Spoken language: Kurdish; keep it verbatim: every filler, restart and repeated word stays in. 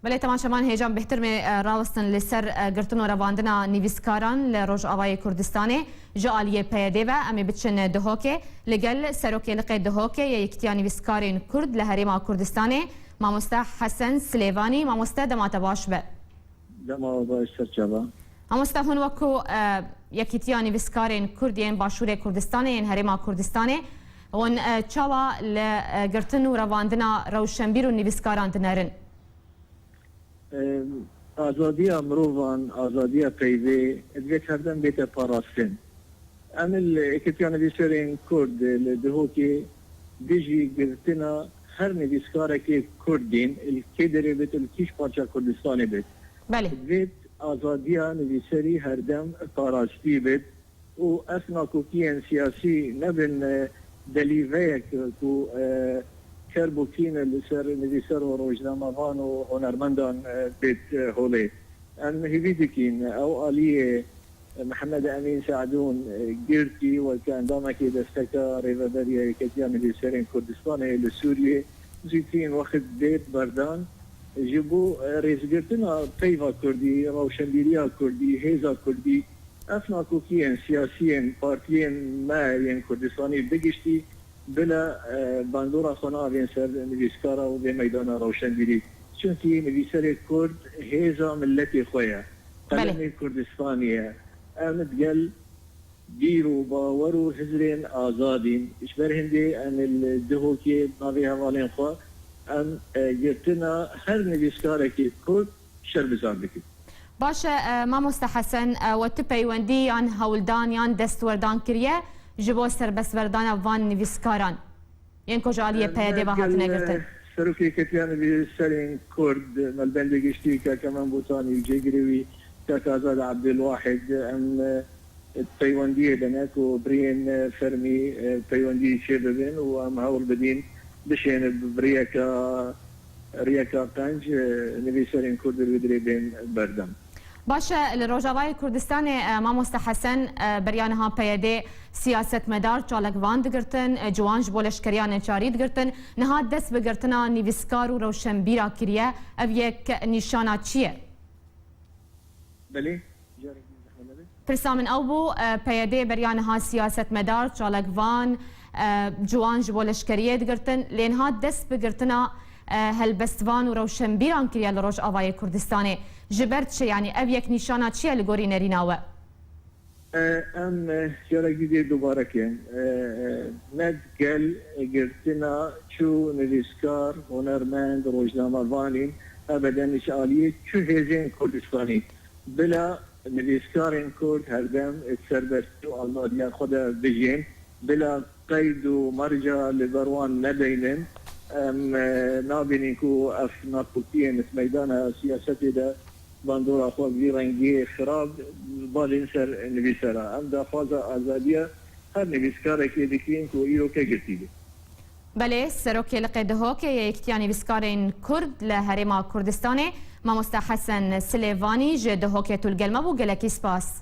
Belê, temaşevan hêcan bêhtir mê, e, rawestin li ser, e, girtin û revandina nivîskaran li Rojavayê Kurdistanê ji aliyê P Y D ve. Em ê biçin Dihokê. Li gel serokê liqê Dihokê yê Yekîtiya Nivîskarên Kurd li Herêma Kurdistanê, mamoste Hesen Silêvanî. Mamoste, dema te baş be. Dema baş, serçava. Mamoste, hûn wekû, e, Yekîtiya Nivîskarên Kurd yên Başûrê Kurdistanê, yên Herêma Kurdistanê, hûn, e, çawa li, e, girtin û revandina rewşenbîr û nivîskaran dinerin? Em, azadiya mirovan, azadiya peyvê divêt herdem bête parastin. Em li Yekîtiya Nivîskarên Kurd li Dihokê dijî girtina her nivîskarekê Kurd dîn, li kê derê bit, li kîş parça Kurdistanê bit. Belê. Divêt azadiya nivîserî herdem parastî bit û ev nakokiyên siyasî nebin, e, delîveyek ku, e, kerb û kîn li ser nivîser û rojnamevan û hunermendan, e, bêt, e, holê. Em hêvî dikîn ew aliyê Mihemed Emîn Se'dûn, e, girtî weke endamekî desteka Rêveberiya Yekîtiya Nivîserên Kurdistanê li Sûriyê zûtîn wext bêt berdan ji bo, e, rêzgirtina peyva Kurdî, rewşenbîriya Kurdî, hêza Kurdî. Ev nakokiyên siyasiyên partiyên me yên Kurdistanî bi giştî bila, e, bandora xwe navên ser nivîskara û vê meydana rewşenbîrî. Çunkî nivîserê Kurd hêza miletê xwe ye. Belê. Qelemê Kurdistanî ye. Em digel bîr û bawer û hizrên azadîn. Ji ber hindê em li Dihokê navê hevalên xwe em, e, girtina her nivîskarekî Kurd şermizar dikin. Baş e, e, mamoste Hesen, e, we tu peywendî yan hewldan yan destwerdan kiriye ji bo serbestverdana van nivîskaran yên ku ji aliyê P Y D ve hatine girtin? Serokê Yekîtiya Nivîserên Kurd, Melbendê Giştî, Kak Emen Botanî û cêgirê wî Kak Azad Ebdulwahid, em, e, peywendiyê de ne ku biriyên, e, fermî, e, peywendiyê çê bibin û em hewl bidîn bişêne bi riyeka, riyeka qenc, e, nivîserên Kurd li wê dirê bên berdem. Baş e, li Rojavayê Kurdistanê, e, mamoste Hesen, e, beriya niha P Y D siyasetmedar çalakvan digirtin, e, ciwan ji bo leşkeriya neçarî digirtin. Niha dest bi girtina nivîskar û rewşenbîra kiriye. Ev yek nîşana çi ye? Belê, carekî zehmet nebe. Pirsa min ew bû, e, P Y D beriya niha siyasetmedar, çalakvan, e, ciwan ji bo leşkeriyê digirtin, lê niha dest bi girtina, e, helbestvan û rewşenbîran kiriye li Rojavayê Kurdistanê. Ji ber çi, yanî ev yek nîşana çi ye li gorî nerîna we? E, em, e, carekî dê dubare kin. E, e, ne gel girtina çû nivîskar, hunermend, rojnamevanîn, ebeden ji aliyê çi hêzên Kurdistanî. Bila nivîskarên Kurd herdem di serbestî û azadiya xwe de bijîn, bila qeyd û merca li ber wan nebeynin. Em, e, nabînin ku ev nakokiyên di meydana siyasetê de bandora xwe bi vî rengî xirab balên ser nivîsera. Em daxwaza azadiya her nivîskarekê dikin ku îro ke girtî be. Belê, serokê liqê Dihokê yê Yekîtiya Nivîskarên Kurd li Herêma Kurdistanê, mamoste Hesen Silêvanî ji Dihokê tu li gel me bû, gelekî spas.